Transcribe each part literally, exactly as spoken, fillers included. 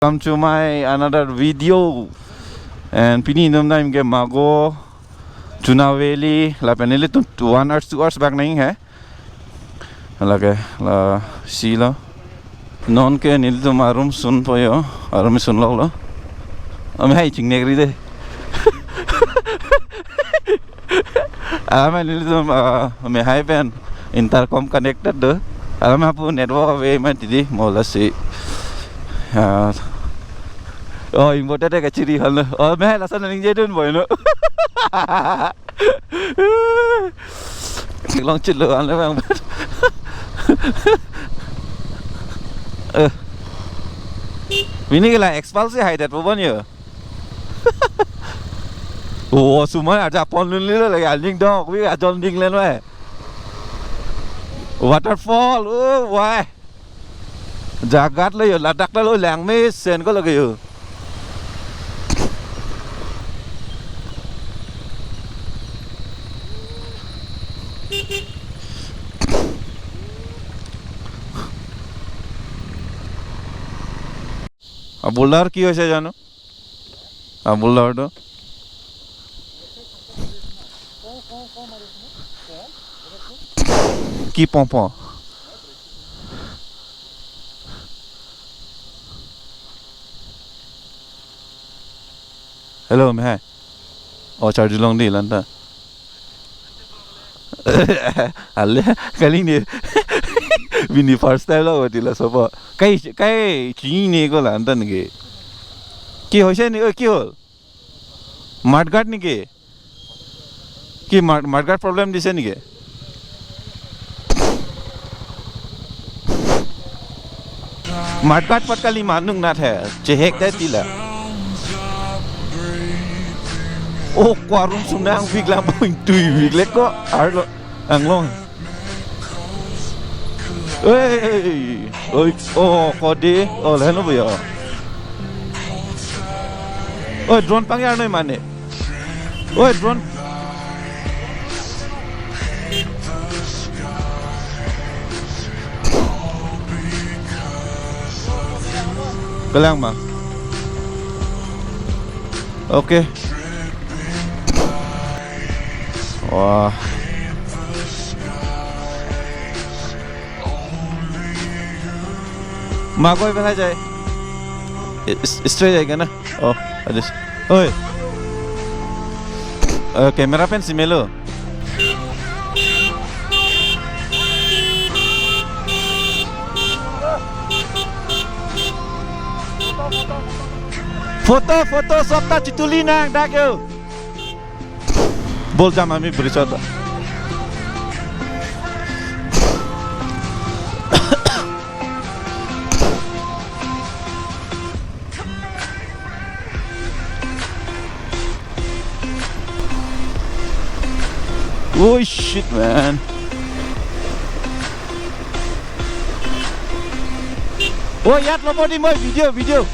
Welcome to my another video. And pini nelitum nangji ke Mago, Chuna Valley, lapen nelitum one hours, two hours bak nangji he. Lake, lasi lo. Non ke nelitum arum sunpo jo, arum sunloklo. Amehai chingnek ri de. Alam nelitum, ah, amehai pen intercom connected do. Alam apu network ave mati di, mo lasi. Ah. Oh, ingbo tete kachiri hal no. Oh, amehai lason ningjedun boy no. Long chilo, alam bang. Eh. Pini ke la Xpulse si haidet po bon jo. Oh, suman aja pon lun lilo lake aning dong, wi ajol ning len wai. Waterfall, oh, wai. Jagat lo jo, ladak lo lang mesen ko lake jo. Abolar ki hoise jano? Abolar to. Ki pongpong. Hello, mehai. Oh, charge long di lanta. Ale, kali ni. Pini first time lo, di laso po. Kai, kai, chini ko lanta neke. Ki hoise ne, oh, ki hol? Mudguard neke. Ki mud, mudguard problem dise neke. Mudguard pat kali manung nat he, chehek dai tila. Oh, ko arum sung nangvik lam pung tui vik lek ko, arlo, anglong. Oi, oi, oh, kode, oh, lahenlo boya. Oi, drone pangjar noi mane. Oi, drone. Kelang ma. Okay. Wah. Mago pen jai. Is-, straight jai kena. Oh, adis. Oi. Eh, camera pen si melo. Photo, photo, sobta chituli nang, dak jo. Bol jam ami bridge ata. Oh shit, man. Oh, yat lo body moi video, video.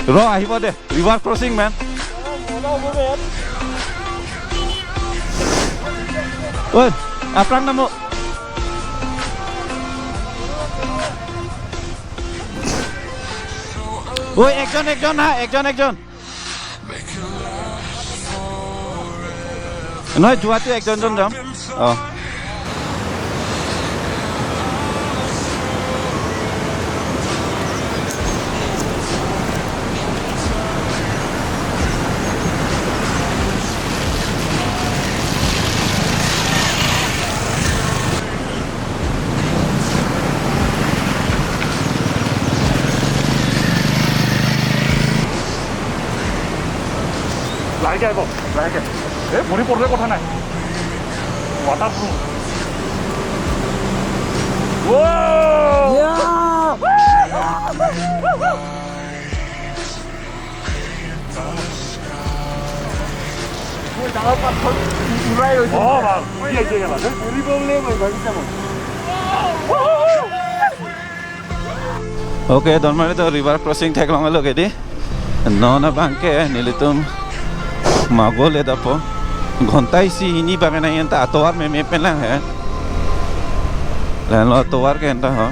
Ro, ahibo de. River crossing, man. Oi, aphrang namo. Oi, ekjon, ekjon ha, ekjon, ekjon. Noi, juatu ekjon jon jam. Oh. লাহেকে আহিব, লাহেকে। এ, ভৰি পৰিলে কথা নাই। ৱাটাৰপ্ৰুফ। ৱৌ! মই ডাঙৰ পাথৰ উৰাই গৈছে। অ, ভাল। কি আহিছে ইয়াত? পৰিব বুলিয়ে মই ভাবিছা মই। Okay, Donmari to river crossing theklonglo ke di. Non abang ke nelitum Mago le dapo. Ghonta isi hini bang nangji anta atovar meme pen lang he. Lahenlo atovar ke anta ho.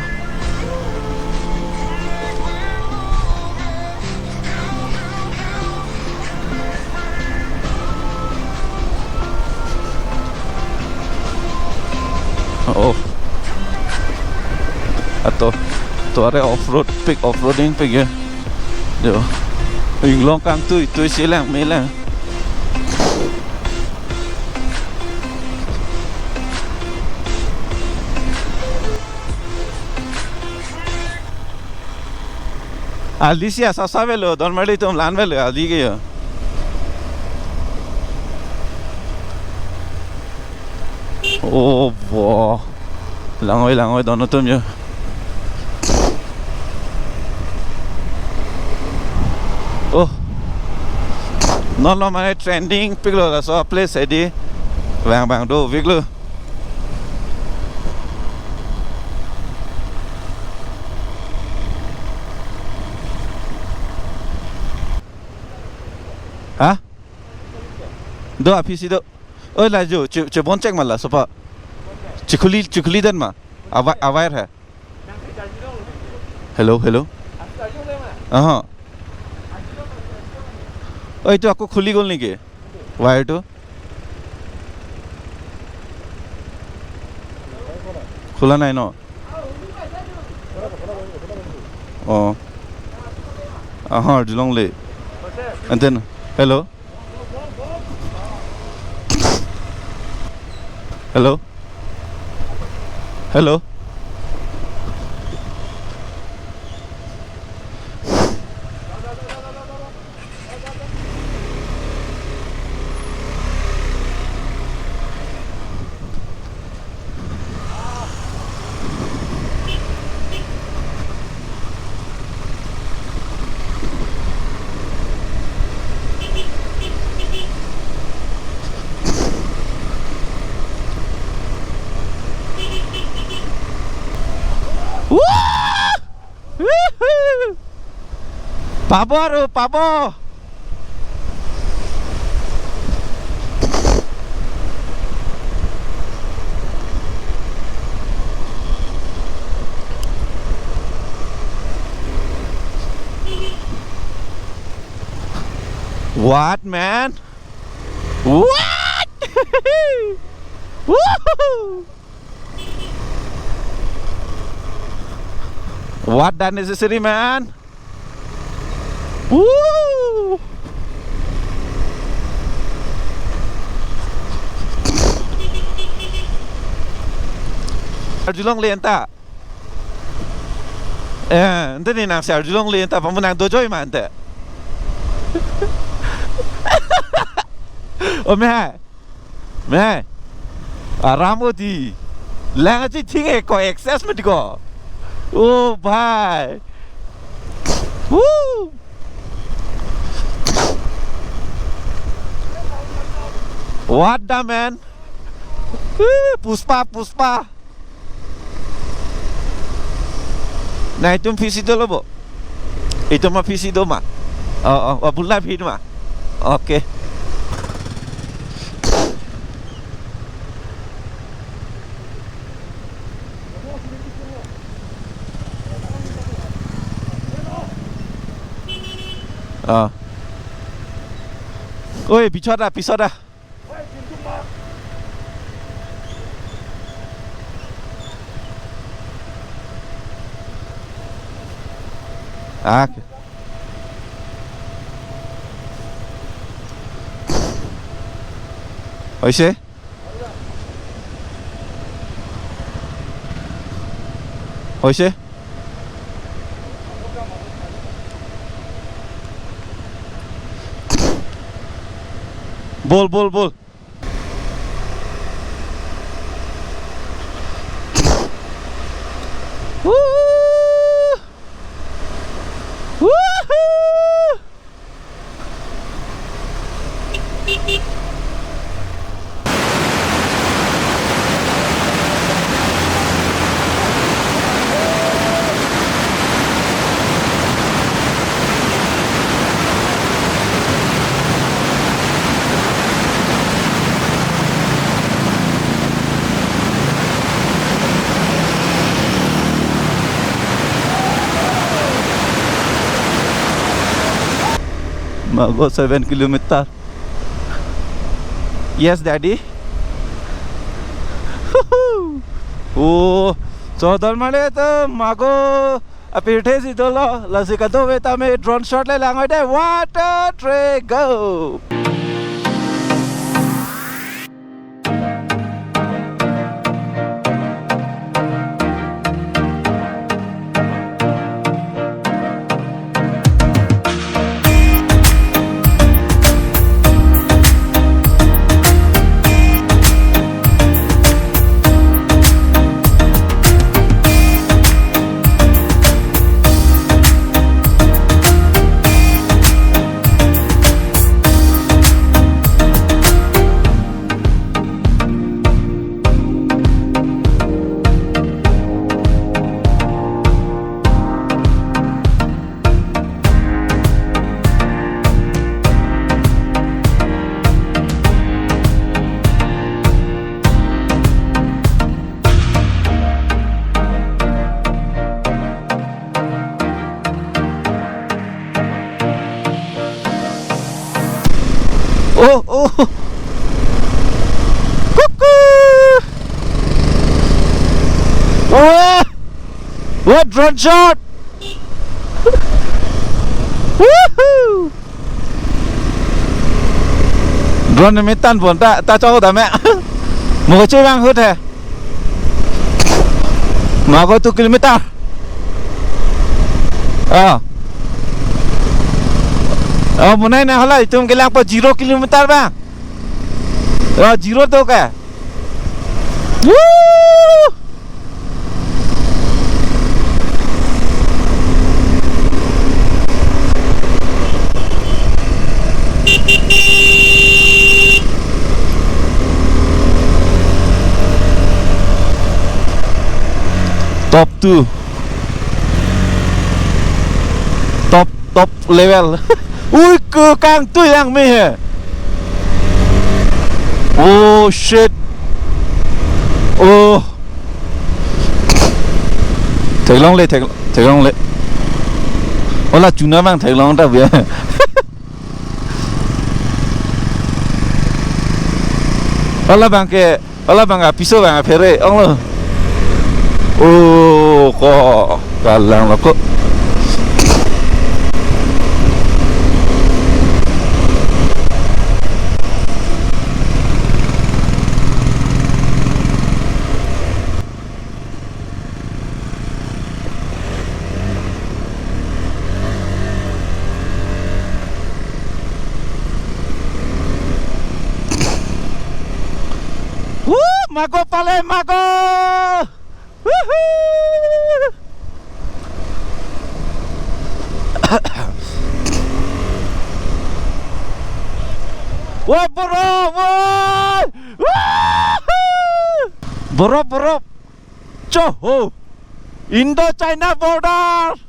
Ato, to are off-road pik, off-roading pik ya. Jo. Inglong kangtui, tui silang, melang. Alisia sasa velo, don marli tum lan velo, ali ke ya. Oh, bo. Langoi, langoi, don atum ya. Oh. Non lo mane trending piklo laso place edi. Bang bang do piklo. Ha? Do aphi si do. Oi, la jo, che, chebon chek ma laso pa. Chikhuli, chikhuli den ma. Awai, awai hai. Hello, hello. Aha. Oi, to ako khuli gol niki? Wire to? Khula nai no? Oh. Aha, Arjulong le. And then, hello? Hello? Hello? Woo! Woohoo! Pabo aru, pabo. What, man? What? Woohoo! What the necessary, man? Woo! Arjulong le anta. Eh, ante ni nang si Arjulong le anta, pamu nang dojoi ma ante. O me hai. Me. Aram odi. Lang achi thing e ko excess mati ko. Oh, bhai. Woo! What the man? Woo, Pushpa, Pushpa. Na itum aphi si dolo bo. Itum aphi si do ma. Oh, oh, oh, bula aphi ma. Okay. Oh. Oi, pichot ah, pichot ah. Ah. Hoise? Hoise? Bol, bol, bol. Woo! Woohoo! Mago seven kilometer. Yes, daddy. Oh, So, don male to Mago apirthe si dolo, lasi kadokave tame drone shot le lang oi dei. One, two, three, go! Oh, oh. Cuckoo. Wah. Wah, drone shot. Woohoo. Drone ne metan pon ta, ta chok ta me. Mo che bang hut he. Mago two kilometer. Ah. Oh, monai na hala itum kelang po zero kilometer bang. Oh, zero to ke. Woo! Top two. Top, top level. Ui, ke kangtui yang me he. Oh, shit. Oh. Theklongle, thek-, theklongle. Ola chuna bang theklong ta bia. Ola bang ke, ola bang apiso bang aphere, onglo. Oh, ko, kalang lo ko. Woo, Mago pale, Mago! Woohoo! Wah, borop, wah! Woohoo! Borop, borop. Choho. Indo-China border.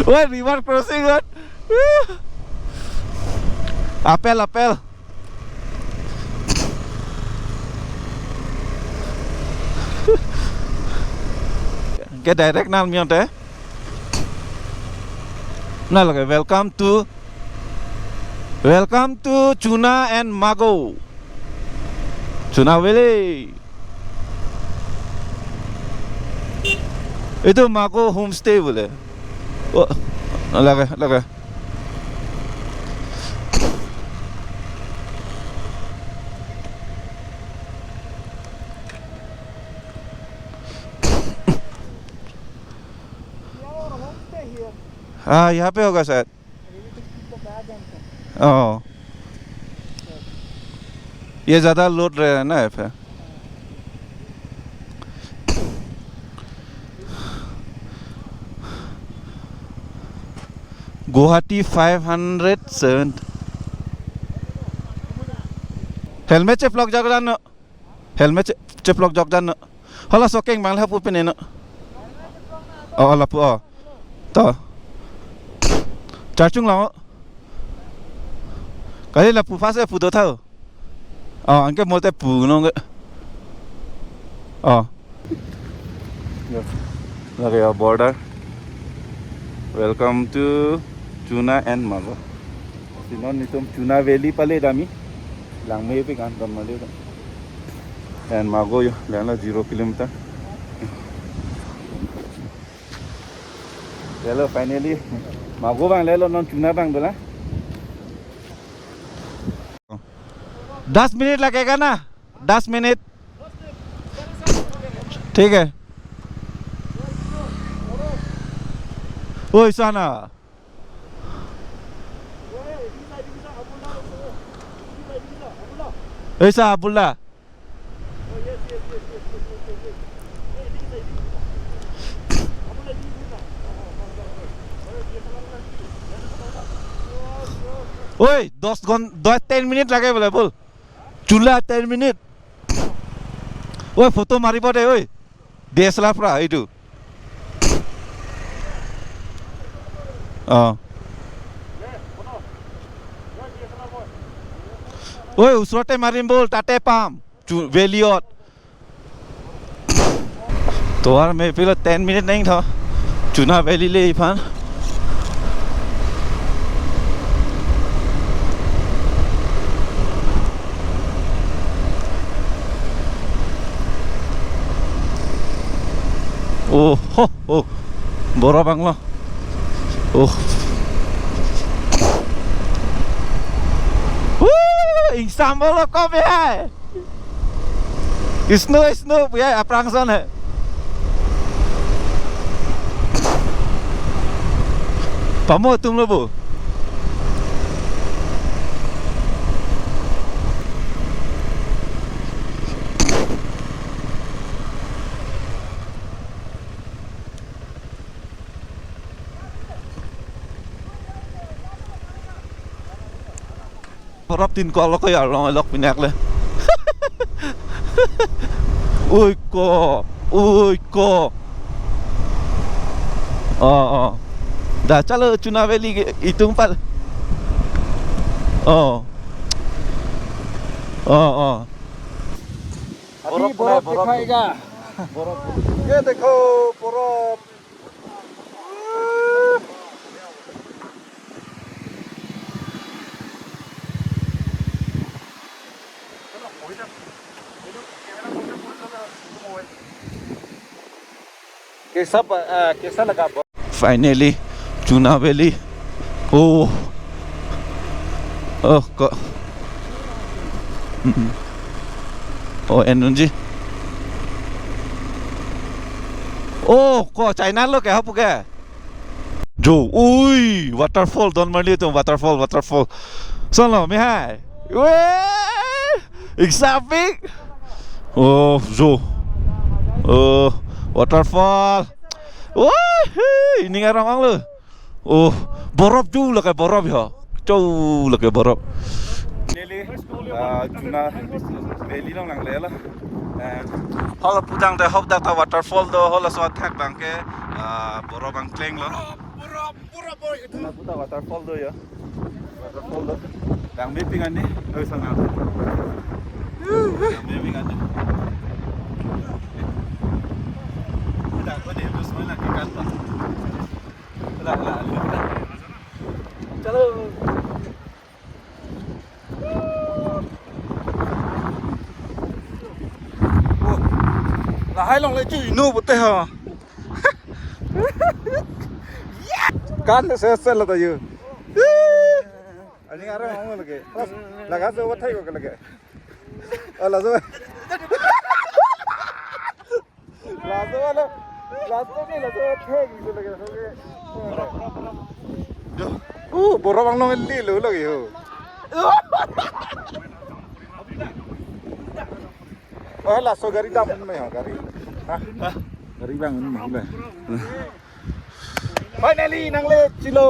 Wah, river crossing kan. Apel, apel. Ke direct nang miang te. Na lake, welcome to, welcome to Chuna and Mago. Chuna Valley. Itu Mago Homestay bole. Oh, lake, lake. ये और home stay here. हाँ, यहाँ पे होगा शायद। ओ, ये ज्यादा लोड रहे ना फिर। Guwahati five hundred seven. Helmet cheplok jak jan no. Helmet che-, cheplok jak jan no. Hala sokeng bang lapu pine no. Oh, lapu oh. To. Charchung lang oh. Kali lapu fast e pu do tha. Oh, anke mote pu nong. Oh. Lake ya border. Welcome to Chuna and Mago. Si non netum Chuna Valley pale dami. Langmepik an don mali. And Mago yo, lelo zero kilometer. Lelo finally. Mago abang lelo, non Chuna abang dolang. दस मिनट लगेगा ना? दस मिनट। ठीक है। Oi, sana. Oi, sa Abdullah. Oi, দশ ঘন-, দশ, ten minute লাগে বোলে, বল। চুলা ten minute। Oi, photo মাৰিব দে, oi। D S L R পৰা এইটো। অ। Oi, ওচৰতে মাৰিম বল, তাতে পাম। Chu-, valley-ত। Tovar me pilo ten minute nangtha. Chuna Valley le iphan. Oh, ho, oh. Borok banglo. Oh. Woo! Ingsam bolo kom hai. Snow, snow, ya, aphrang ason hai. Pamo atum lo bo. Borop tin kol lo ko ya, long lok pinak le. Ui ko, ui ko. Oh, oh. Dah chalo Chuna Valley ke itum pal. Oh. Oh, oh. अभी बर्फ दिखाएगा। ये देखो बर्फ। कैसा प-, आ, कैसा लगा? Finally, Chuna Valley. Oh. Oh, ko. Mm-mm. Oh, enunji. Oh, ko China lo ke hapu ke? Jo, ui, waterfall, don marli atum, waterfall, waterfall. Solo, me hai. Weh, ingsapik. Oh, jo. Oh, waterfall. Wah, hei, ining arong ang lo. Oh, borop ju lake borop ya. Cho lake borop. Neli, ah, Chuna Valley along nangle lo. Eh, hol pudang te hop dak ta waterfall do, hol so athak abang ke, ah, borop angkleng lo. Borop, borop, borop, itu. Chuna puta waterfall do ya. Waterfall do. Langmepik an ni, oi sana. Langmepik an ni. Dak ko ni, terus mana ke kantor. Dak, dak, dak. Chalo. Oh. Lahai along le chu inu pute ho. Kan se se la ta yu. Ani are ong lage. Laga so bathai ko lage. Oh, laso. Laso wala, laso ke, laso thek gitu lagi, laso ke. Uh, borok bang nong li lo lagi ho. Oh, laso gari dam mai ho gari. Hah? Gari bang mai ba. Finally, nangle chilo.